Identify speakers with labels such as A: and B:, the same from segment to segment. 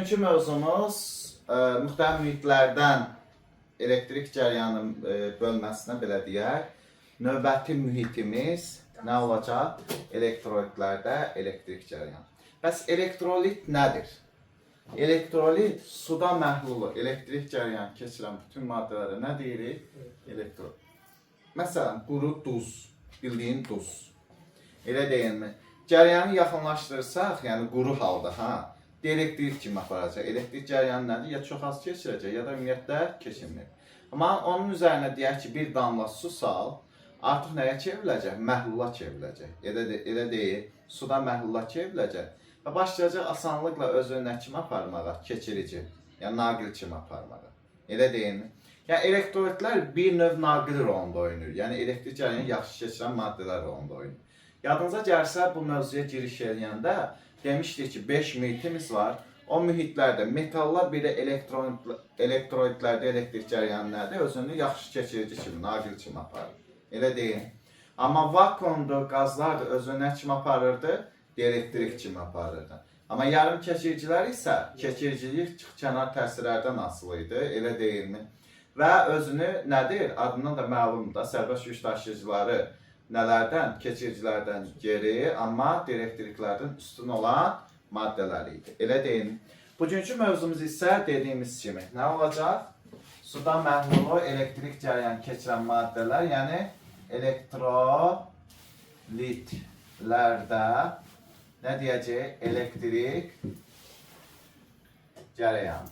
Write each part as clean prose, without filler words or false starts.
A: Bugünkü mövzumuz müxtəlif mühitlərdən elektrik cərəyanı bölməsinə belə deyək. Növbəti mühitimiz nə olacaq? Elektrolitlərdə elektrik cərəyanı. Bəs elektrolit nədir? Elektrolit suda məhlulu elektrik cərəyanı keçirən bütün maddələrə nə deyirik? Elektrolit. Məsələn, quru duz, bildiyin duz. Elə deyilmi? Cərəyanı yaxınlaşdırsaq, yəni quru halda, ha, elektrik kimi aparacaq. Elektrik cərəyanı nədir? Ya çox az keçirəcək, ya da ümumiyyətlə keçirmir. Amma onun üzərinə deyək ki, bir damla su sal, artıq nəyə çevriləcək? Məhlula çevriləcək. Elə deyil, suda məhlula çevriləcək və başlayacaq asanlıqla özünü nə kimi aparmağa? Keçirici, yəni naqil kimi aparmağa. Elə deyilmi? Yəni elektrolitlər bir növ naqil rolunda oynayır. Yəni elektrik cərəyanı yaxşı keçirən maddələr rolunda oynayır. Yadınıza gəlsə bu mövzuya giriş eləyəndə demişdik ki, 5 mühitimiz var. O mühitlərdə metallar bir də elektrolitlərdə elektrik cərəyanı nədir? Özünü yaxşı keçirici kimi, naqil kimi aparır. Elə deyil. Amma vakuumdur, qazlardır, özünü nə kimi aparırdı? Elektrik kimi aparırdı. Amma yarım keçiricilər isə keçiricilik kənar təsirlərdən asılı idi. Elə deyilmi? Və özünü nədir? Adından da məlumdur da, sərbəst yük daşıyıcıları nələrdən? Keçiricilərdən geri, amma elektriklərdən üstün olan maddələr idi. Elə deyilmi? Bugünkü mövzumuz isə dediyimiz kimi nə olacaq? Suda məhlulu elektrik cərəyanı keçirən maddələr, yəni elektrolitlərdə nə deyəcək? Elektrik cərəyanı.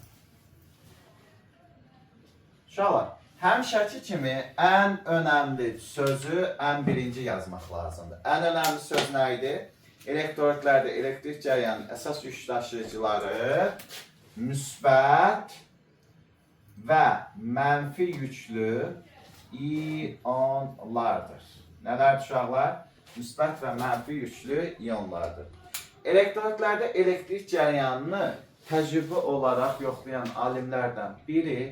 A: Uşaqlar, həmişəki kimi ən önəmli sözü ən birinci yazmaq lazımdır. Ən önəmli söz nə idi? Elektrolitlərdə elektrik cərəyanının əsas yük daşıyıcıları müsbət və mənfi yüklü ionlardır. Nələrdir uşaqlar? Müsbət və mənfi yüklü ionlardır. Elektrolitlərdə elektrik cərəyanını təcrübə olaraq yoxlayan alimlərdən biri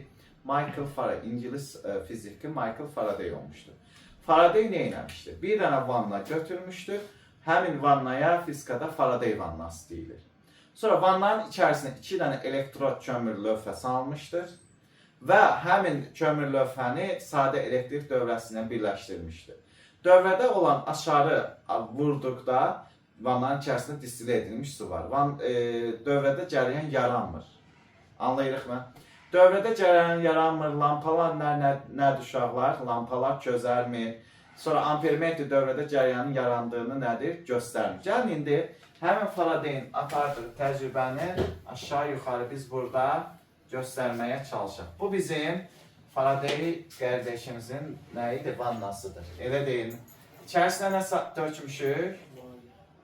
A: Michael Faraday, İngilis fiziki Michael Faraday olmuşdu. Faraday nə etmişdi? Bir dənə vanna götürmüşdü. Həmin vannaya fizikada Faraday vannası deyilir. Sonra vannanın içərisinə iki dənə elektrod kömür lövhə salmışdır və həmin kömür lövhəni sadə elektrik dövrəsi ilə birləşdirmişdir. Dövrədə olan açarı vurduqda vannanın içərisində distillə edilmiş su var. Dövrədə cərəyan yaranmır. Anlayırıqmı? Dövrədə cərəyan yaranmır, lampalar nədir uşaqlar? Lampalar közərmir. Sonra ampermetr dövrədə cərəyanın yarandığını nədir? Göstərmir. Gəlin indi həmin Faradayın apardığı təcrübəni aşağı-yuxarı biz burada göstərməyə çalışaq. Bu bizim Faraday qardaşımızın nə idi? Vannasıdır. Elə deyilmi? İçərisinə nə tökmüşük?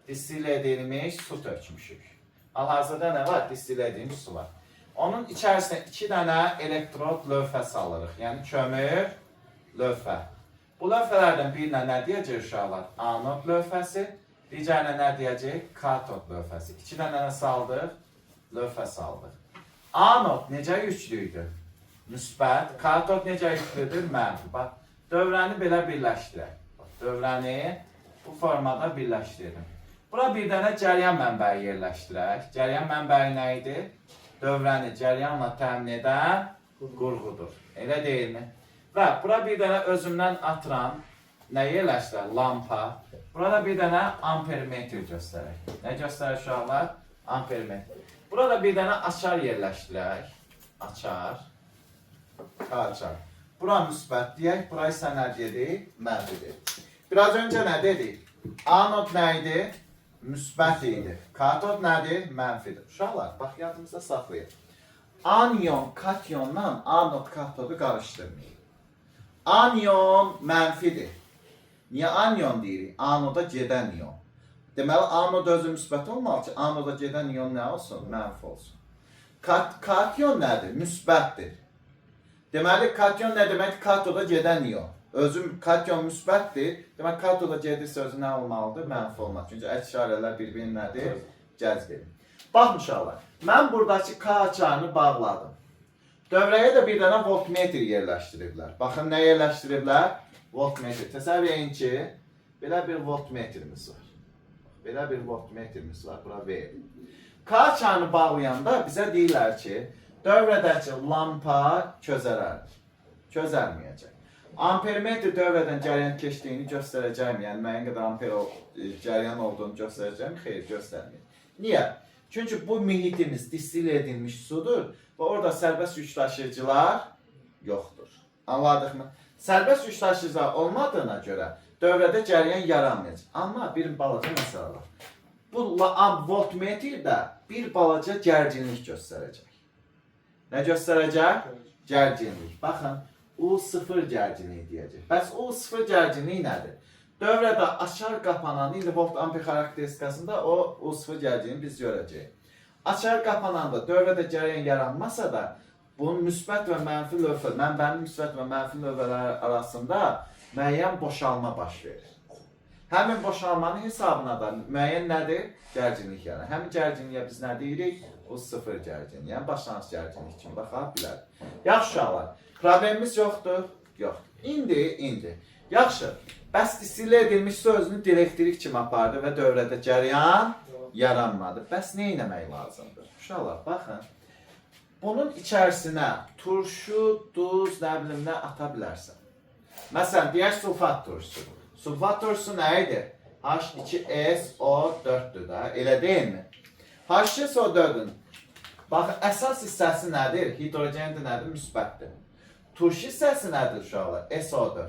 A: Distillə edilmiş su tökmüşük. Hal-hazırda nə var? Distillə edilmiş su var. Onun içərisinə iki dənə elektrod lövhə salırıq. Yəni kömür lövhə. Bu lövhələrdən birinə nə deyəcək uşaqlar? Anod lövhəsi, digərinə nə deyəcək? Katod lövhəsi. İki dənə nə saldıq? Lövhə saldıq. Anod necə yüklü idi? Müsbət. Katod necə yüklüdür? Mənfi. Bax, dövrəni belə birləşdirək. Bax, dövrəni bu formada birləşdirdim. Bura bir dənə cəryan mənbəyi yerləşdirək. Cəryan mənbəyi nə idi? Dövrəni cəryanla təmin edən qurğudur. Elə deyilmi? Və bura bir dənə özümdən atıram. Nə yerləşdirək? Lampa. Burada bir dənə ampermetr göstərək. Nə göstərir uşaqlar? Ampermetr. Burada bir dənə açar yerləşdirək. Açar. Açar. Bura müsbət deyək, bura isə nə dedik? Mənfi dedik. Biraz öncə nə dedik? Anod nə idi? Müsbət idi. Katod nədir? Mənfidir. Uşaqlar, bax yadınızda saxlayın. Anion katyonla anod katodu qarışdırmayın. Anion mənfidir. Niyə anion deyirik? Anoda gedən ion. Deməli anod özü müsbət olmalı ki, anoda gedən ion nə olsun? Mənfi olsun. Katyon nədir? Müsbətdir. Deməli katyon nə deməkdir? Katoda gedən ion. Özü katyon müsbətdir. Demək katoda gedirsə özü nə olmalıdır? Mənfi olmalıdır. Çünki əks işarələr bir-birini nədir? Cəzb edir. Baxın uşaqlar, mən buradakı K açarını bağladım. Dövrəyə də bir dənə voltmetr yerləşdiriblər. Baxın nə yerləşdiriblər? Voltmetr. Təsəvvür edin ki, belə bir voltmetrimiz var. Belə bir voltmetrimiz var. Bura V. K açarını bağlayanda bizə deyirlər ki, dövrədəki lampa közərər. Közərməyəcək. Ampermetr dövrədən cəryan keçdiyini göstərəcəyim, yəni müəyyən qədər amper cəryan olduğunu göstərəcəyim, xeyr, göstərməyəcək. Niyə? Çünki bu mühitimiz distil edilmiş sudur və orada sərbəst yük daşıyıcılar yoxdur. Anladıqmı? Sərbəst yük daşıyıcılar olmadığına görə dövrədə cəryan yaranmayacaq. Amma bir balaca məsələ var. Bu voltmetr də bir balaca gərginlik göstərəcək. Nə göstərəcək? Gərginlik. Baxın, U0 gərginliyi deyəcək. Bəs U0 gərginliyi nədir? Dövrədə açar qapanan, indi volt amper xarakteristikasında o U0 gərginliyi biz görəcəyik. Açar qapananda dövrədə cəryan yaranmasa da, bunun müsbət və mənfi lövhə, mənbənin müsbət və mənfi lövhələri arasında müəyyən boşalma baş verir. Həmin boşalmanın hesabına da müəyyən nədir? Gərginlik yaranır. Həmin gərginliyə biz nə deyirik? O sıfır gərginlik, yəni başlanğıc gərginlik kimi baxa bilərik. Yaxşı uşaqlar, problemimiz yoxdur? Yoxdur. İndi. Yaxşı, bəs distillə edilmiş su özünü dielektrik kimi apardı və dövrədə cəryan yaranmadı. Bəs nə etmək lazımdır? Uşaqlar, baxın. Bunun içərisinə turşu, duz, nə bilim nə ata bilərsən. Məsələn, deyək sulfat turşusu. Sulfat turşusu nə idi? H2SO4-dür da, elə deyilmi? H2SO4-ün baxın, əsas hissəsi nədir? Hidrogendir nədir? Müsbətdir. Turşu hissəsi nədir uşaqlar? SO4-dür.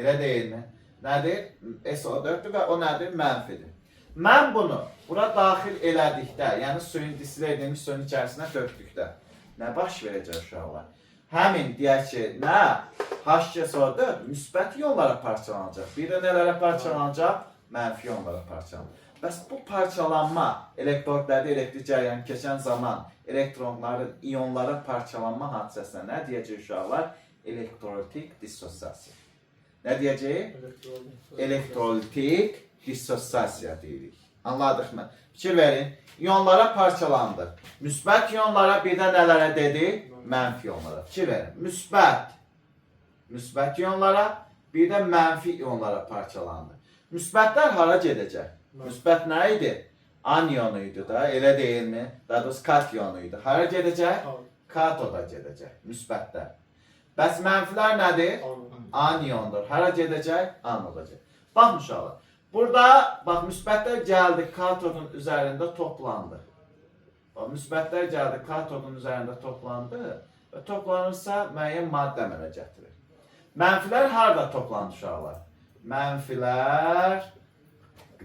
A: Elə deyilmi? Nədir? SO4-dür və o nədir? Mənfidir. Mən bunu bura daxil elədikdə, yəni suyun distillə edilmiş suyun içərisinə tökdükdə nə baş verəcək uşaqlar? Həmin deyək ki, nə? H2SO4 müsbət ionlara parçalanacaq. Bir də nələrə parçalanacaq? Mənfi ionlara parçalanacaq. Bəs bu parçalanma elektrolitlərdə elektrik cəryanı keçən zaman elektronların ionlara parçalanma hadisəsinə nə deyəcək uşaqlar? Elektrolitik dissosiasiya. Nə deyəcəyik? Elektrolitik dissosiasiya deyirik. Anladıqmı? Fikir verin. İonlara parçalandı. Müsbət ionlara bir də nələrə dedi? Mənfi ionlara. Fikir verin. Müsbət ionlara bir də mənfi ionlara parçalandı. Müsbətlər hara gedəcək? Müsbət nə idi? Anionu idi da, elə deyilmi? Daha doğrusu katyonu idi. Hara gedəcək? Katoda gedəcək. Müsbətlər. Bəs mənfilər nədir? Aniondur. Hara gedəcək? Anoda gedəcək. Baxın uşaqlar. Burada bax müsbətlər gəldi katodun üzərində toplandı. Bax müsbətlər gəldi katodun üzərində toplandı və toplanırsa müəyyən maddə əmələ gətirir. Mənfilər harda toplandı uşaqlar? Mənfilər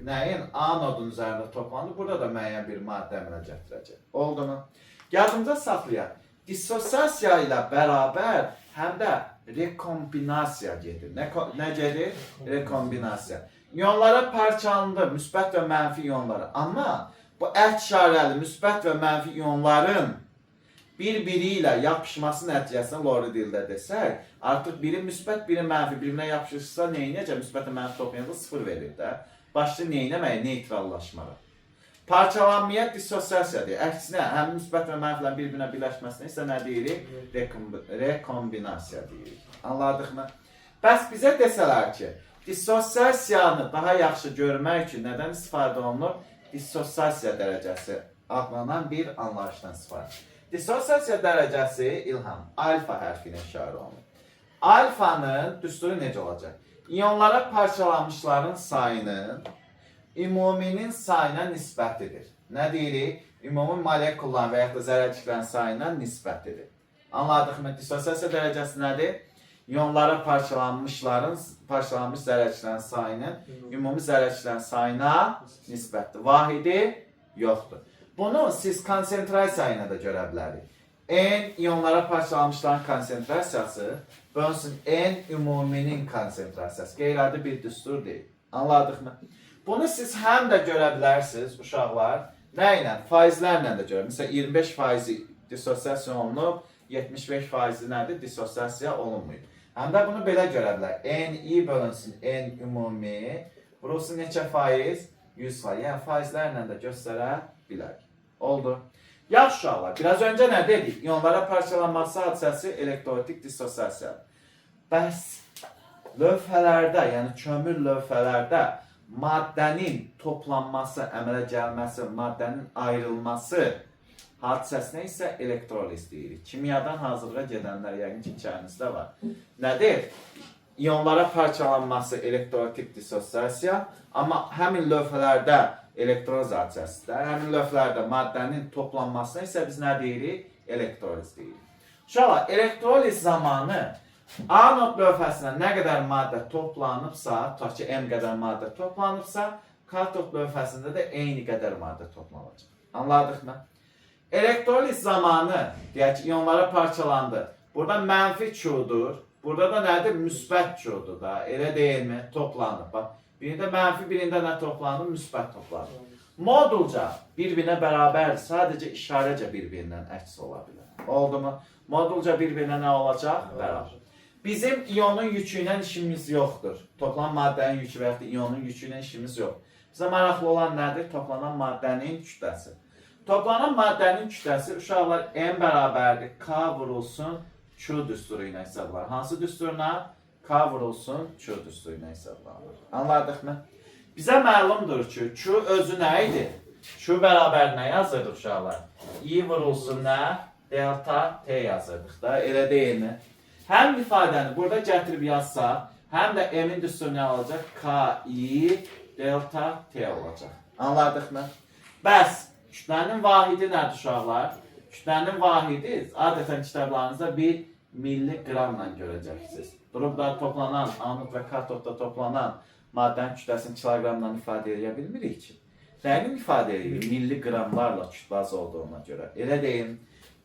A: nəyin? Anodun üzərində toplandı. Burada da müəyyən bir maddə əmələ gətirəcək. Oldu mu? Yadımıza saxlayaq. Dissosiasiya ilə bərabər həm də rekombinasiya gedir. Nə gedir? Rekombinasiya. İonlara parçalandı, müsbət və mənfi ionlara. Amma bu ət işarəli müsbət və mənfi ionların bir-biri ilə yapışması nəticəsində lori dildə desək, artıq biri müsbət, biri mənfi bir-birinə yapışırsa nə edəcək? Müsbət və mənfi toplayanda sıfır verir də. Başlı nə etməyə? Neytrallaşmağa. Parçalanmaya dissosiasiya deyir. Əksinə, həm müsbət və mənfilərin bir-birinə birləşməsinə isə nə deyirik? Rekombinasiya deyirik. Anladıqmı? Bəs bizə desələr ki, dissosiasiyanı daha yaxşı görmək üçün nədən istifadə olunur? Dissosiasiya dərəcəsi adlanan bir anlayışdan istifadə. Dissosiasiya dərəcəsi İlham alfa hərfi ilə işarə olunur. Alfanın düsturu necə olacaq? İonlara parçalanmışların sayının ümuminin sayına nisbətidir. Nə deyirik? Ümumi molekulların və yaxud da zərrəciklərin sayına nisbətidir. Anladıqmı? Dissosiasiya dərəcəsi nədir? İonlara parçalanmış zərrəciklərin sayının ümumi zərrəciklərin sayına nisbətdir. Vahidi yoxdur. Bunu siz konsentrasiya ilə də görə bilərik. N ionlara parçalanmışların konsentrasiyası bölünsün N ümuminin konsentrasiyası. Qeyri-adi bir düstur deyil. Anladıqmı? Bunu siz həm də görə bilərsiniz uşaqlar. Nə ilə? Faizlərlə də görə. Məsələn 25 faizi dissosiasiya olunub, 75 faizi nədir? Dissosiasiya olunmayıb. Həm də bunu belə görə bilər. Ni bölünsün N ümumi. Burası neçə faiz? 100 faiz. Yəni faizlərlə də göstərə bilərik. Oldu. Yaxşı uşaqlar, biraz öncə nə dedik? İonlara parçalanması hadisəsi elektrolitik dissosiasiyadır. Bəs lövhələrdə, yəni kömür lövhələrdə maddənin toplanması, əmələ gəlməsi, maddənin ayrılması hadisəsinə isə elektroliz deyirik. Kimyadan hazırlığa gedənlər yəqin ki, içərinizdə var. Nədir? İyonlara parçalanması elektrolitik dissosiasiya, amma həmin lövhələrdə elektroliz hadisəsidir. Həmin lövhələrdə maddənin toplanmasına isə biz nə deyirik? Elektroliz deyirik. Uşaqlar, elektroliz zamanı anod lövhəsinə nə qədər maddə toplanıbsa, tutaq ki, M qədər maddə toplanıbsa, katod lövhəsində də eyni qədər maddə toplanacaq. Anladıqmı? Elektroliz zamanı, deyək ki, iyonlara parçalandı. Burada mənfi Q-dur. Burada da nədir? Müsbət Q-dur da. Elə deyilmi? Toplanıb. Bax, birində mənfi, birində nə toplanıb? Müsbət toplanıb. Modulca bir-birinə bərabər, sadəcə işarəcə bir-birindən əks ola bilər. Oldu mu? Modulca bir-birinə nə olacaq? Bərabər. Bizim iyonun yükü ilə işimiz yoxdur. Toplanan maddənin yükü və yaxud da iyonun yükü ilə işimiz yox. Bizə maraqlı olan nədir? Toplanan maddənin kütləsi. Toplanan maddənin kütləsi uşaqlar M bərabərdir K vurulsun Q düsturu ilə hesablanır. Hansı düsturla? K vurulsun Q düsturu ilə hesablanır. Anladıqmı? Bizə məlumdur ki, Q özü nə idi? Q bərabər nə yazırdıq uşaqlar? I vurulsun nə? Delta T yazırdıq da, elə deyilmi? Həm ifadəni burada gətirib yazsaq, həm də M-in düsturu nə olacaq? K, I, delta T olacaq. Anladıqmı? Bəs kütlənin vahidi nədir uşaqlar? Kütlənin vahidi adətən kitablarınızda 1 milliqramla görəcəksiniz. Durub da toplanan, anod və katodda toplanan maddənin kütləsini kiloqramla ifadə edə bilmirik ki. Nəyin ifadə edirik? Milliqramlarla kütlə az olduğuna görə. Elə deyim,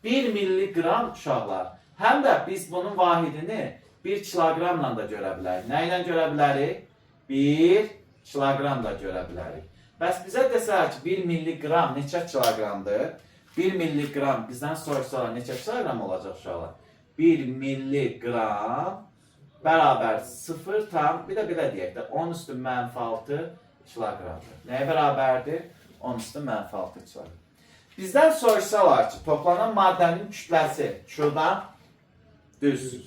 A: 1 milliqram uşaqlar. Həm də biz bunun vahidini 1 kiloqramla da görə bilərik. Nə ilə görə bilərik? 1 kiloqram da görə bilərik. Bəs bizə desələr ki, 1 milliqram neçə kiloqramdır? 1 milliqram bizdən soruşsalar neçə kiloqram olacaq uşaqlar? 1 milliqram bərabər 0 tam, bir də belə deyək də 10 üstü mənfi 6 kiloqramdır. Nəyə bərabərdir? 10 üstü mənfi 6 kiloqram. Bizdən soruşsalar ki, toplanan maddənin kütləsi Q-dan düz,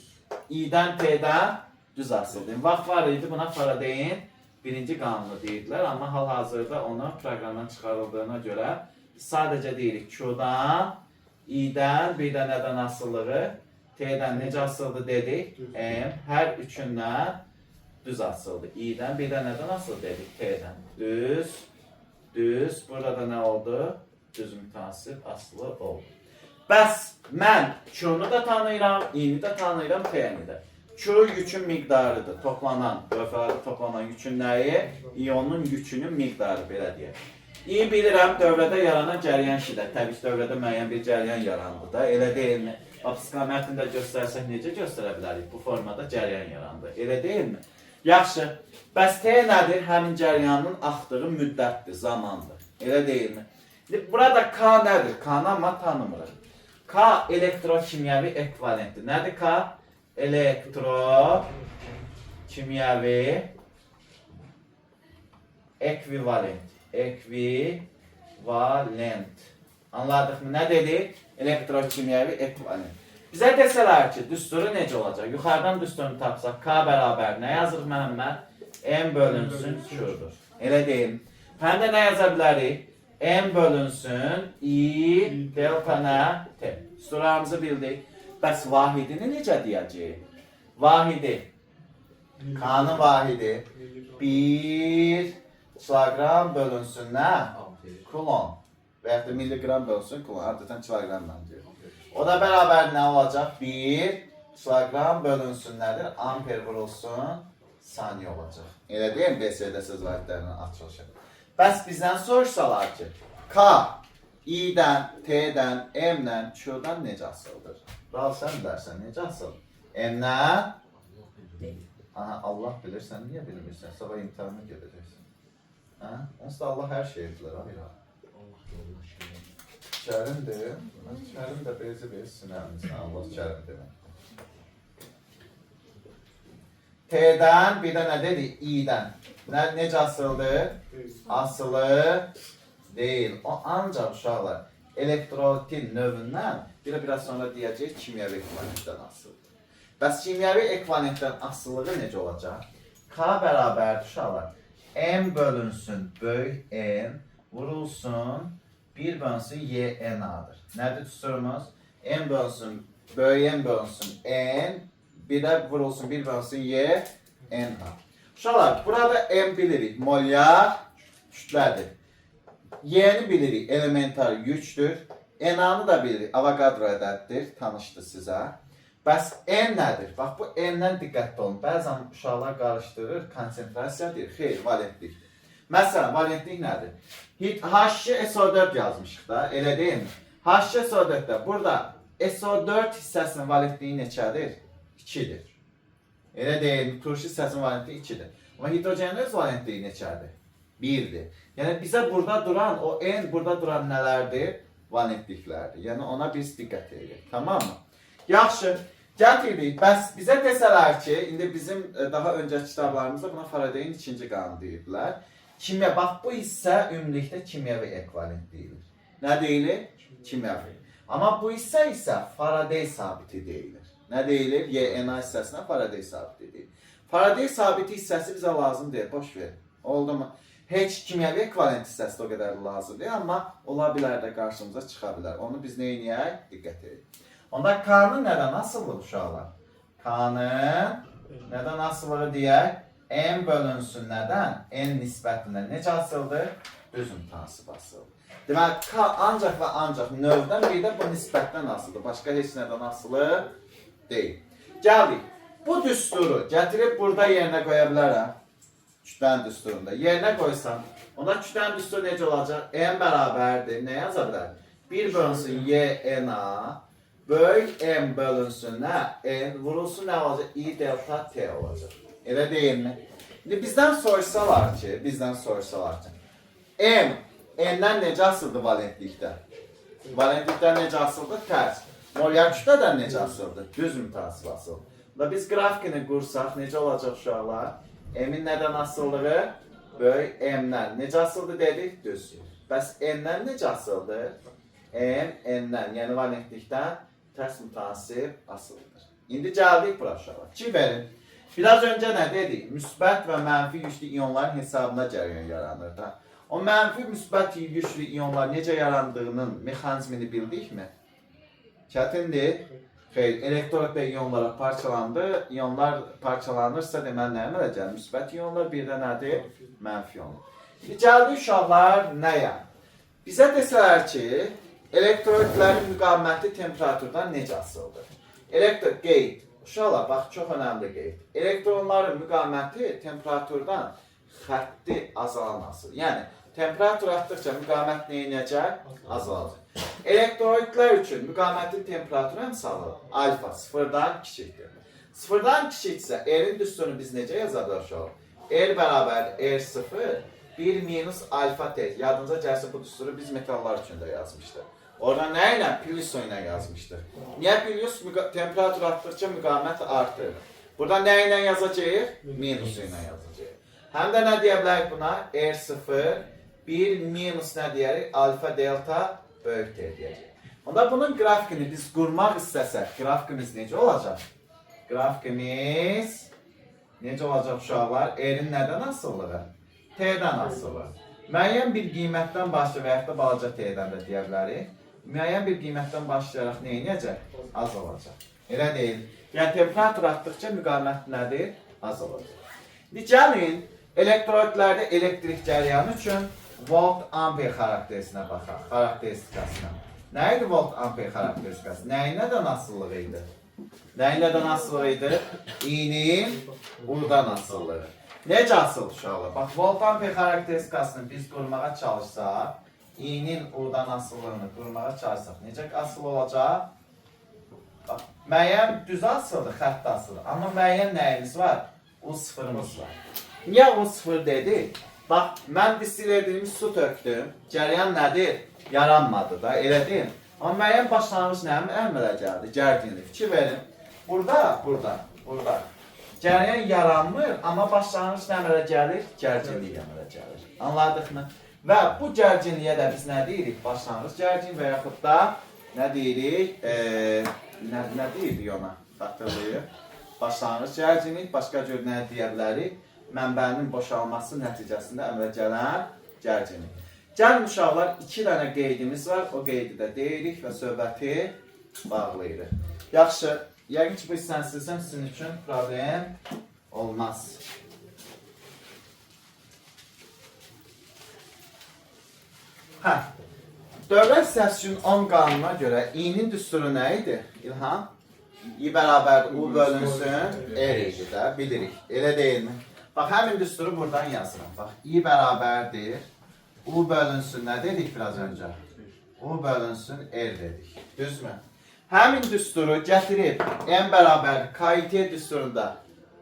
A: I-dən T-dən düz asılıdır. Vaxt var idi buna Faradeyin birinci qanunu deyirdilər, amma hal-hazırda onu proqramdan çıxarıldığına görə sadəcə deyirik Q-dan, I-dən, bir də nədən asılılığı, T-dən necə asıldı dedik? M, hər üçündən düz asıldı. I-dən, bir də nədən asıldı dedik? T-dən. Düz, düz. Burada da nə oldu? Düz mütənasib asılı oldu. Bəs mən Q-nu da tanıyıram, I-ni də tanıyıram, T-ni də. Q yükün miqdarıdır. Toplanan, lövhələrdə toplanan yükün nəyi? İyonun yükünün miqdarı, belə deyək. I bilirəm, dövrədə yaranan cəryan şiddət. Təbii ki, dövrədə müəyyən bir cəryan yarandı da, elə deyilmi? Bax, psixometrində göstərsək necə göstərə bilərik? Bu formada cəryan yarandı. Elə deyilmi? Yaxşı. Bəs T nədir? Həmin cəryanın axdığı müddətdir, zamandır. Elə deyilmi? İndi burada K nədir? K-nı amma tanımırıq. K elektrokimyəvi ekvivalentdir. Nədir K? Elektrokimyəvi ekvivalent. Ekvivalent. Anladıqmı? Nə dedik? Elektrokimyəvi ekvivalent. Bizə desələr ki, düsturu necə olacaq? Yuxarıdan düsturunu tapsaq, K bərabər nə yazırıq Məhəmməd? M bölünsün Q-dur. Elə deyim. Həm də nə yaza bilərik? M bölünsün I delta nə? T. Düsturlarımızı bildik. Bəs vahidini necə deyəcəyik? Vahidi. K-nın vahidi 1 kiloqram bölünsün nə? Kulon. Və yaxud da milliqram bölünsün kulon. Adətən kiloqramla deyir. O da bərabər nə olacaq? 1 kiloqram bölünsün nədir? Amper vurulsun saniyə olacaq. Elə deyil mi? BSD söz vahidlərinin açılışı. Bəs bizdən soruşsalar ki, K I-dən, T-dən, M-dən, Q-dan necə asılıdır? Ral sən bilərsən necə asılıdır? M-dən? Aha, Allah bilir, sən niyə bilmirsən? Sabah imtahana gedəcəksən. Hə? Onsuz da Allah hər şeyi bilər, ha. Kərimdir. Kərim də bezi bezi sinəmizdən. Allah kərim deməkdir. T-dən bir də nə dedik? I-dən. Necə asıldı? Asılı deyil. O ancaq uşaqlar elektrolitin növündən bir də biraz sonra deyəcəyik kimyəvi ekvivalentdən asılıdır. Bəs kimyəvi ekvivalentdən asılılığı necə olacaq? K bərabərdir uşaqlar. M bölünsün böyük N vurulsun 1 bölünsün YNA-dır. Nədir düsturumuz? M bölünsün böyük M bölünsün N, bir də vurulsun 1 bölünsün Y NA. Uşaqlar, burada M bilirik, molyar kütlədir. Y-ni bilirik, elementar yükdür. NA-nı da bilirik, Avogadro ədəddir, tanışdır sizə. Bəs N nədir? Bax, bu N-dən diqqətli olun. Bəzən uşaqlar qarışdırır, konsentrasiya deyir. Xeyr, valentlikdir. Məsələn, valentlik nədir? H2SO4 yazmışıq da, elə deyilmi? H2SO4-də burada SO4 hissəsinin valentliyi neçədir? 2-dir. Elə deyilmi? Turşu hissəsinin valentliyi 2-dir. Amma hidrogenin öz valentliyi neçədir? 1-dir. Yəni bizə burada duran, o N burada duran nələrdir? Valentliklərdir. Yəni ona biz diqqət edirik. Tamam mı? Yaxşı. Gətirdik. Bəs bizə desələr ki, indi bizim daha öncəki kitablarımızda buna Faradayın ikinci qanunu deyiblər. Kimya, bax bu hissə ümumilikdə kimyəvi ekvivalent deyilir. Nə deyilir? Kimyəvi. Amma bu hissə isə Faraday sabiti deyilir. Nə deyilir? YNA hissəsinə Faraday sabiti deyilir. Faraday sabiti hissəsi bizə lazım deyil, boş ver. Oldu mu? Heç kimyəvi ekvivalent hissəsi də o qədər lazım deyil, amma ola bilər də qarşımıza çıxa bilər. Onu biz nə edək? Diqqət edək. Onda K-nın nədən asılır uşaqlar? K-nın nədən asılır deyək? M bölünsün nədən? N nisbətindən. Necə asıldı? Düz mütənasib asıldı. Deməli, K ancaq və ancaq növdən bir də bu nisbətdən asıldı. Başqa heç nədən asılı deyil. Gəldik. Bu düsturu gətirib burada yerinə qoya bilərəm. Kütlənin düsturunda. Yerinə qoysam, onda kütlənin düsturu necə olacaq? M bərabərdir. Nə yaza bilər? 1 bölünsün Y NA, böyük M bölünsün nə? N vurulsun nə olacaq? I delta T olacaq. Elə deyilmi? İndi bizdən soruşsalar ki, M, N-dən necə asıldı valentlikdə? Valentlikdən necə asıldı? Tərs. Molyar kütlədən necə asıldı? Düz mütənasib asıldı. Da biz qrafikini qursaq necə olacaq uşaqlar? M-in nədən asıldığı? Böyük M-dən. Necə asıldı dedik? Düz. Bəs N-dən necə asıldı? M, N-dən, yəni valentlikdən tərs mütənasib asılıdır. İndi gəldik bura uşaqlar. Ki verin. Biraz öncə nə dedik? Müsbət və mənfi yüklü iyonların hesabına cəryan yaranır da. O mənfi müsbət yüklü iyonlar necə yarandığının mexanizmini bildikmi? Çətindir. Xeyr, elektrolitlə iyonlara parçalandı. İyonlar parçalanırsa deməli nə əmələ gəlir? Müsbət iyonlar, bir də nədir? Mənfi iyonlar. İndi gəldik uşaqlar nəyə? Bizə desələr ki, elektrolitlərin müqaviməti temperaturdan necə asılıdır? Qeyd. Uşaqlar, bax çox önəmli qeyd. Elektronların müqaviməti temperaturdan xətti azalan asılı. Yəni temperatur artdıqca müqavimət nə edəcək? Azalacaq. Elektrolitlər üçün müqavimətin temperaturu əmsalı alfa sıfırdan kiçikdir. Sıfırdan kiçiksə R-in düsturunu biz necə yaza bilərik? R bərabərdir R0 1 minus alfa T. Yadınıza gəlsə bu düsturu biz metallar üçün də yazmışdıq. Orada nə ilə? Plus ilə yazmışdıq. Niyə plus? Temperatur artdıqca müqavimət artır. Burada nə ilə yazacağıq? Minus ilə yazacağıq. Həm də nə deyə bilərik buna? R0 1 minus nə deyərik? Alfa delta böyük T deyəcək. Onda bunun qrafikini biz qurmaq istəsək, qrafikimiz necə olacaq? Qrafikimiz necə olacaq uşaqlar? R-in nədən asılığı? T-dən asılı. Müəyyən bir qiymətdən başlayaraq və yaxud da balaca T-dən də deyə bilərik. Müəyyən bir qiymətdən başlayaraq nə edəcək? Azalacaq. Elə deyil. Yəni temperatur artdıqca müqavimət nədir? Azalacaq. İndi gəlin elektrolitlərdə elektrik cəryanı üçün volt amper xarakterisinə baxaq, xarakteristikasına. Nə idi volt amper xarakteristikası? Nəyin nədən asılılığı idi? Nəyin nədən asılı idi? İ-nin U-dan asılılığı. Necə asıldı uşaqlar? Bax, volt amper xarakteristikasını biz qurmağa çalışsaq, İ-nin U-dan asılılığını qurmağa çalışsaq, necə asılı olacaq? Bax, müəyyən düz asıldı, xətt asıldı. Amma müəyyən nəyimiz var? U sıfırımız var. Niyə U sıfır dedik? Bax, mən distil edilmiş su tökdüm. Cəryan nədir? Yaranmadı da, elə deyil. Amma müəyyən başlanğıc nə əmələ gəldi? Gərginlik. Fikir verin. Burada, burada, burada. Cəryan yaranmır, amma başlanğıc nə əmələ gəlir? Gərginlik əmələ gəlir. Anladıqmı? Və bu gərginliyə də biz nə deyirik? Başlanğıc gərgin və yaxud da nə deyirik? Nə deyirik ona? Xatırlayın. Başlanğıc gərginlik, başqa cür nə deyə bilərik? Mənbənin boşalması nəticəsində əmələ gələn gərginlik. Gəlin uşaqlar, 2 dənə qeydimiz var. O qeydi də deyirik və söhbəti bağlayırıq. Yaxşı, yəqin ki, bu hissəni silsəm sizin üçün problem olmaz. Hə. Dövrə hissəsi üçün Ohm qanununa görə İ-nin düsturu nə idi? İlham? I bərabərdir U bölünsün R idi də, bilirik. Elə deyilmi? Bax, həmin düsturu buradan yazıram. Bax, I bərabərdir U bölünsün, nə dedik biraz öncə? U bölünsün R dedik. Düzmü? Həmin düsturu gətirib M bərabər KT düsturunda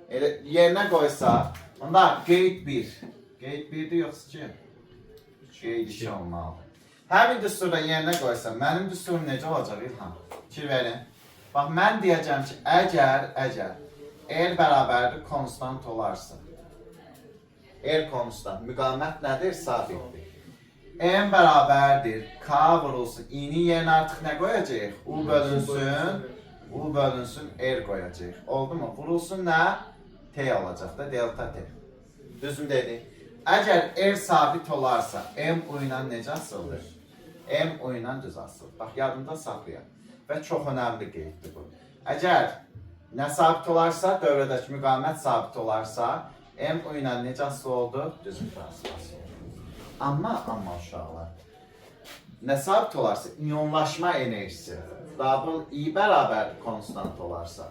A: elə yerinə qoysa, onda qeyd 1. Qeyd 1-dir yoxsa ki? Qeyd 2 olmalıdır. Həmin düsturda yerinə qoysam, mənim düsturum necə olacaq İlham? Fikir verin. Bax, mən deyəcəm ki, əgər R bərabərdir konstant olarsa, R konstant, müqavimət nədir? Sabitdir. M bərabərdir K vurulsun. İ-nin yerinə artıq nə qoyacağıq? U bölünsün, U bölünsün, R qoyacağıq. Oldu mu? Vurulsun nə? T olacaq da, delta T. Düzmü dedik? Əgər R sabit olarsa, M U ilə necə asılıdır? M U ilə düz asılır. Bax, yadında saxlayaq. Və çox önəmli qeyddir bu. Əgər nə sabit olarsa, dövrədəki müqavimət sabit olarsa, M U ilə necə asılı oldu? Düz mütənasib asılı oldu. Amma uşaqlar, nə sabit olarsa, iyonlaşma enerjisi, double I bərabər konstant olarsa,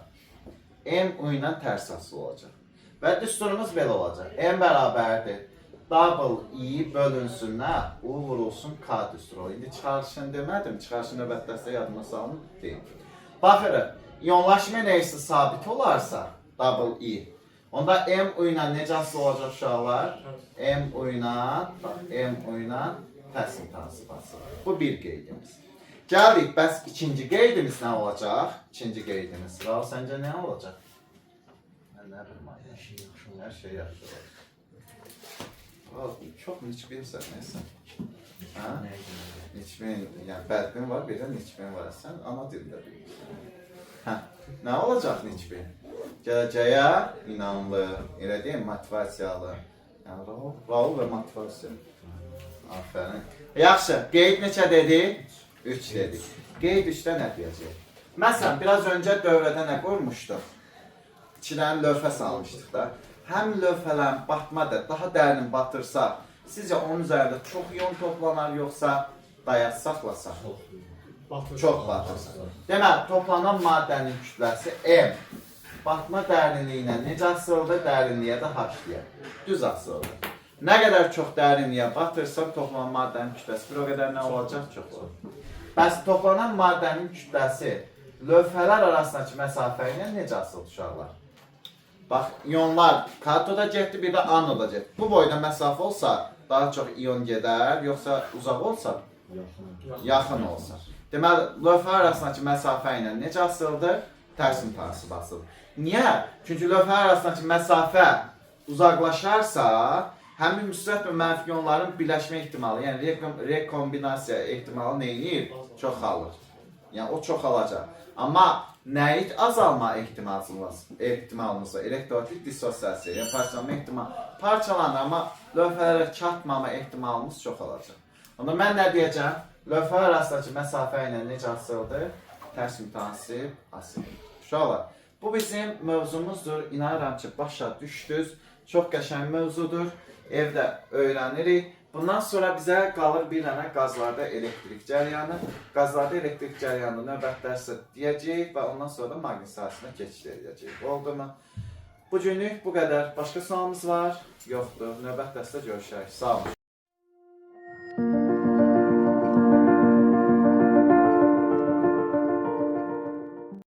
A: M U ilə tərs asılı olacaq. Və düsturumuz belə olacaq. M bərabərdir double I bölünsün nə? U vurulsun K düsturu. İndi çıxarışını demədim. Çıxarışı növbəti dərsdə yadıma salın. Deyim. Baxırıq. İyonlaşma enerjisi sabit olarsa, double I, onda M U ilə necə asılı olacaq uşaqlar? M U ilə, bax, M U ilə tərs mütənasib asılı. Bu bir qeydimiz. Gəldik, bəs ikinci qeydimiz nə olacaq? İkinci qeydimiz. Raul, səncə nə olacaq? Mən nə bilim, hər şey yaxşı olacaq. Hər şey yaxşı olacaq. Çox niçbinsən, neysə. Hə? Niçbin, yəni bədbin var, bir də niçbin var. Sən ana dilində bilirsən. Hə, nə olacaq niçbin? Gələcəyə inanlı, elə deyim, motivasiyalı. Yəni Raul və motivasiya. Aferin. Yaxşı, qeyd neçə dedik? 3 dedik. Qeyd 3-də nə deyəcək? Məsələn, biraz öncə dövrədə nə qoymuşduq? 2 dənə lövhə salmışdıq da. Həm lövhələrin batma da daha dərin batırsa, sizcə onun üzərində çox ion toplanar yoxsa dayaz saxlasaq? Çox batırsa. Deməli, toplanan maddənin kütləsi M. Batma dərinliyinə necə asılıdır? Dərinliyə də H deyək. Düz asılıdır. Nə qədər çox dərinliyə batırsam, toplanan maddənin kütləsi bir o qədər nə olacaq? Çox olacaq. Bəs toplanan maddənin kütləsi lövhələr arasındakı məsafə ilə necə asılıdır uşaqlar? Bax, ionlar katoda getdi, bir də anoda getdi. Bu boyda məsafə olsa, daha çox ion gedər, yoxsa uzaq olsa? Yaxın olsa. Deməli, lövhə arasındakı məsafə ilə necə asılıdır? Tərs mütənasib asılıdır. Niyə? Çünki lövhə arasındakı məsafə uzaqlaşarsa, həmin müsbət və mənfi ionların birləşmə ehtimalı, yəni rekombinasiya ehtimalı nə edir? Çoxalır. Yəni o çoxalacaq. Amma nəyi azalma ehtimalımız var? Elektrolitik dissosiasiya, yəni parçalanma ehtimalı parçalanır, amma lövhələrə çatmama ehtimalımız çoxalacaq. Onda mən nə deyəcəm? Lövhə arasındakı məsafə ilə necə asılıdır? Tərs mütənasib asılıdır. Uşaqlar, bu bizim mövzumuzdur. İnanıram ki, başa düşdünüz. Çox qəşəng mövzudur. Evdə öyrənirik. Bundan sonra bizə qalır bir dənə qazlarda elektrik cərəyanı. Qazlarda elektrik cərəyanını növbəti dərsdə deyəcəyik və ondan sonra da maqnit sahəsinə keçid edəcəyik. Oldu mu? Bu günlük bu qədər. Başqa sualımız var? Yoxdur. Növbəti dərsdə görüşərik. Sağ olun.